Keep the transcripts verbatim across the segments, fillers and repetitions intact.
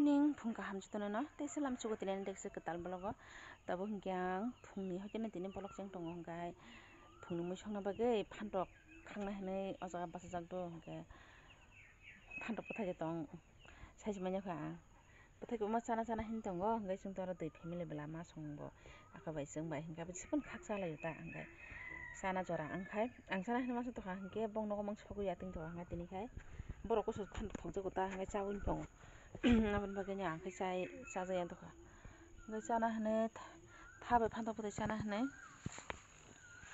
Ning phung kaham jotono no, tei salam sugo tini ani dekse kwtal vlog o. Tabuk hinkhe ang phungni hoiteno tini vlog cheng tongo, hinkhe phungni mui songna bagwi phantok khakna hinwi o jaga bachajak do, hinkhe phantok bwthai tong saisi manya kha ang. Bwthai kwbangma chana chana hinwi tongo, hinkhe chwng tei oro dui family bwlama song bo aka bai chwng bai hinkhe abo chikon khakcha laio ta, hinkhe chana jora wngkhai ang chana hinwi masa tongkha, hinkhe bong nogo mangsa sogwi ya tong tongkha, hinkhe tini khai borok kusu phantok thokjago ta, hinkhe chaui tongo. Aboni bagwi no ang khe chai, chajai ya tongkha. Hinkhe chana hinwi tha-, tha bai phantok bwthai chana hinwi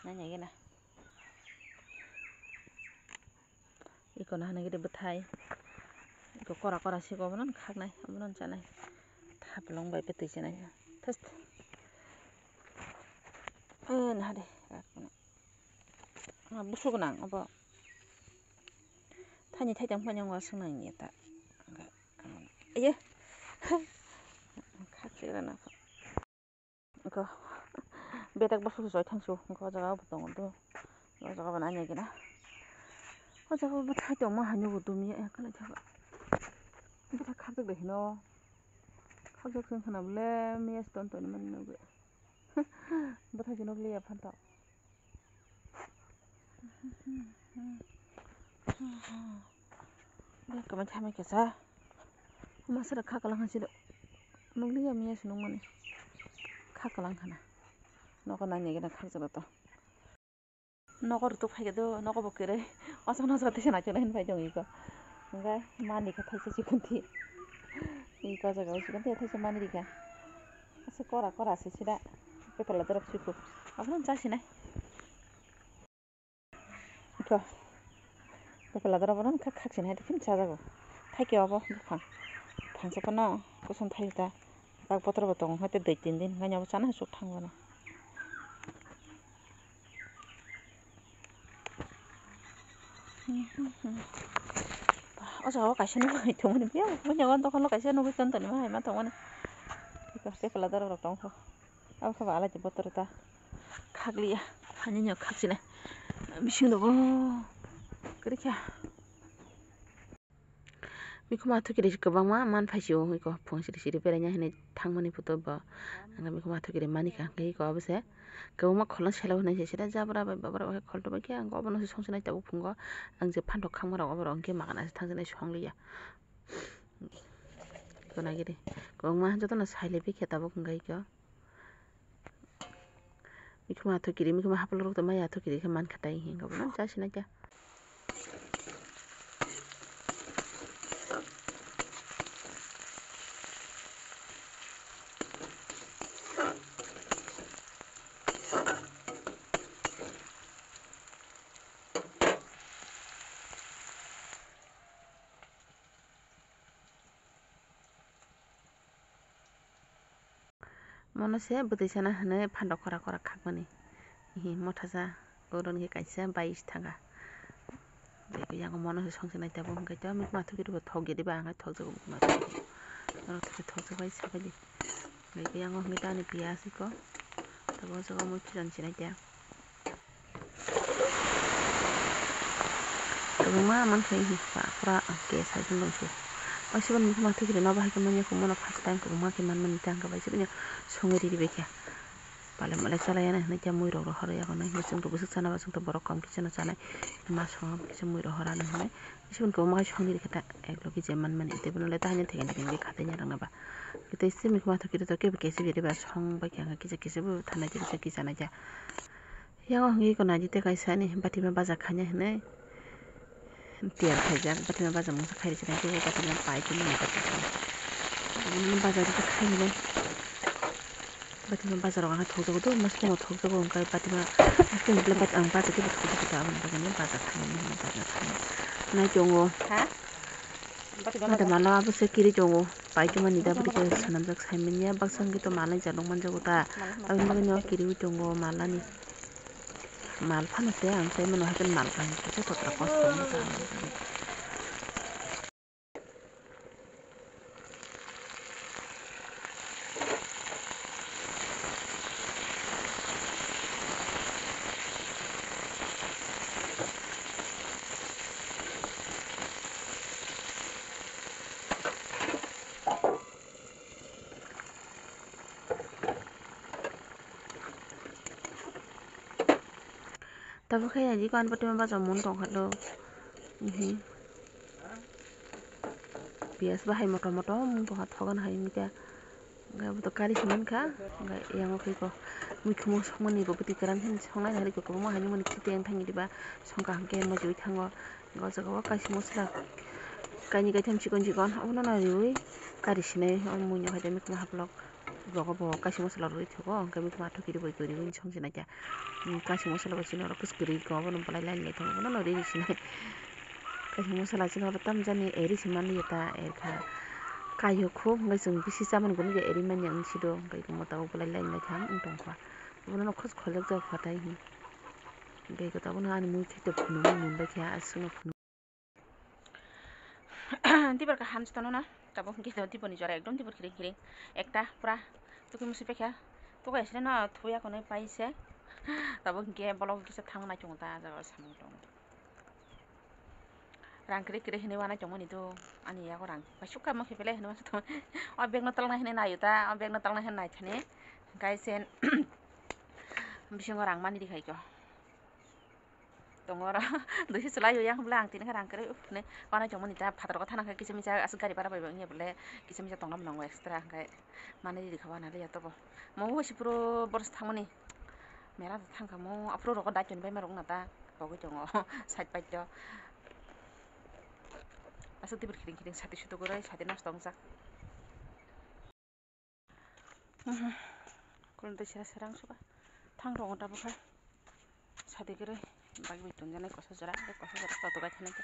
nai nai gena. Iko na hinwi gede bwthai. Iko kora kora siko obono khaknai, obono chanai. Thaplong bai bwtwi chanai. Thas. Eh, nahade. Ah, busuk nang obo. Thani thai tang phanyang wa sung nang ya ta. Aye. Khak se na. Ko bedak bosok se choi thangsu, ko jaga bo tongo do. O jaga bo nanya gina. O jaga bo thai tongma hanyo bo dumya, eh, kala jaga. Bo thai khakjak de hino. Khakjak sing khana bole, miya se ton ton mani nugwi. Bo thai se nukliya phanto. Bek kwbang thamai kisa. Masara kha kalang ha siro. Nukliya miya se nukmani. Kha kalang khana. Nogo nanya gina khakjak to. Nogo rutuk phai do, nogo bo kwrwi. Osa no jate se naikhe hin phai dong iko. Hingke mani kha thaisa chikonti. Iko jaga o chikonti thaisa mani rikha. Asa kora kora se sida. Bepala dorop chiko. Abono chasinai. Iko. Bepala dorop bono khak khak sinai, phim chajago. Thaike obo buphang. Phangsa kono kosom thaisa. Tak botor bo tongo, hwnkhe dui tin din hwnkhe abo chana hachuk thang bono. O jaga o kaisa nugwi tongmani, biyang bini o dokhano kaisa nugwi tongmani, ma hai ma tongmani. Bepala dorop rok tongkha. Abo khe ba alai botor ta khakliya, hani no khakchina bising rogo kwrwikha. Mikhumu athukiri kwbangma man phaisio, iko phung siri siri beraina hinwi thangmani photo bo. Ang mikhumu athukiri manikha, hwnkhe iko obo se kwbangma kholno selo hinwi se sida jabra bai babra bai kholto bai khe ang obono se songchwnai tabuk phungo. Ang je phantok khangma rok oborok hwnkhe magana se thangjaknai songliya. Iko naigiri kwbangma jotono sailaibai khe tabuk hwnkhe iko. Mikhumu athukiri, mikhumu hapla rok tongmani athukiri khe mankha tai hinwi bono chasina khe. Mono se bwtwi sana hinwi phantok khora khora khakmani. Hihi motha sa, oro ni kaisa bais thanga. Beke yango mono se songchwnai tabuk hwnkhe to mikhumu athukiri bo thok giri ba ang thokjago mikhumu athukiri. Oro thokjak bai sabaidi. Beke yango hwnkhe tani piyaj iko. Tabuk o jaga mui khijan sinai khe. Kwbangma mankhe pura khe saichung tongsu. Waisa bini mikhumu athukiri no bahai khe manya khe mono first time kwbangma khe manmani tei ang khe waisa bini songwi riri baikha. Palai malai chalai ya hinwi khe mui rok rohor ya hinwi chwng to bwswk chana ba chwng to borok kom khe chana chanai ma songo kisa mui rohor ano hinwi. Waisa bini kwbangma khe songwi rikha ta ek logi je manmani tei bono le tahini thekeni thekeni khatai ya rwngna ba. Tei se mikhumu athukiri to kebo kesi biri ba song bai khe ang kisa kisa bo thanai kisa kisa nai khe. Yang o hwnwi iko naidi tei kaisa ani batima baja khaina hinwi tiyar khaijak, batima baja mungsa khairok se nai khe batima pai tongmani baja khainai. Batima baja rok ang thokjago do, mosok no thokjago, hwnkhe batima mosok no baja khe thokjago ta, aboni bagwi baja khainani hinwi baja khainai. Nai tongo. Ada mala abo se kiri tongo. Paitoma ni da bwrwi khe swnamjak sai manya, baksa wngwi to malai ja nukmanjago ta. Aboni bagwi no kiriwi tongo malani. Mal phano se ang sai mano, haikhe mal kaham kisa totra kosto wngkha. Tabuk khe ani ko ani pati ma bacha mun tong kha do. Ihi. Piyas bahai motom motom wng tong kha thogan hai wngkhe. Hwnkhe abo to kari se mankha. Hwnkhe yang o khe ko mikhumu songmani bo bwtwi kwran khe songnai hai kwbangma hai nw mani khiti ang thangwi diba songkha hwnkhe majui thango. O jaga o kaisa mosola kainwi kaitham chikon chikon abono no riui kari sinai o mui no hai mikhumu haplok. Bogo bo kaisa mosola rwui thogo, hwnkhe mikhumu athukiri bai kwrwi song sinai kha. Kaisa mosola bai chini oro kwswk kwrwi kha, obono belai line lai tongo, obono no riri sinai. Kaisa mosola chini oro tamjani eri se manliya ta, erkha. Kaio khub, hwnkhe chwng bisi chamani gwnangya eri manya wng sido, hwnkhe eko moto o belai line lai thang wng tongkha. Obono no khoj kholjak jak phatai hi. Hwnkhe eko tabukno ani mui khe phunukmung mwnbai kha, aswkno phunuk. Tibor kaham se tono na, tabuk hwnkhe tibor ni jora ekdom tibor kiring kiring ekta pura tukui musi paikha, tukui asle no thuya konwi pai se, tabuk hwnkhe bolok kisa thangna chwng ta jaga o samung tongo. Rang kwrwi kwrwi hinwi uanai tongmani do, ani yago rang paisuk kamo khe belai hinwi uanai tongmani. O bag no twlangna hinwi naio ta, o bag no twlangna hinwi naithani, hwnkhe se bisingo rang mani rikhaikho. Tongo oro. Duisu chwlai o yang bwle ang tini khe rang kwrwi uff hinwi uanai tongmani ta phataro khe thana khe kisa misa aswk gari bara bai bo wngya bwle kisa misa tongna mwnango extra hwnkhe manwi rikha uanaliya tobo. Mo bai se puro boros thangmani mera thangkha mo aphuru rogo daichoni bai ma rok na ta pogwi tongo side bai to aswk tibir kiring kiring sati sutu kwrwi sati nosto wngjak. Kulun tei sera sera wngsuka thang tongo tabukha. Sadi kwrwi bike bai tonjaknai kosa jora, tei kosa jora koto bai thanai khe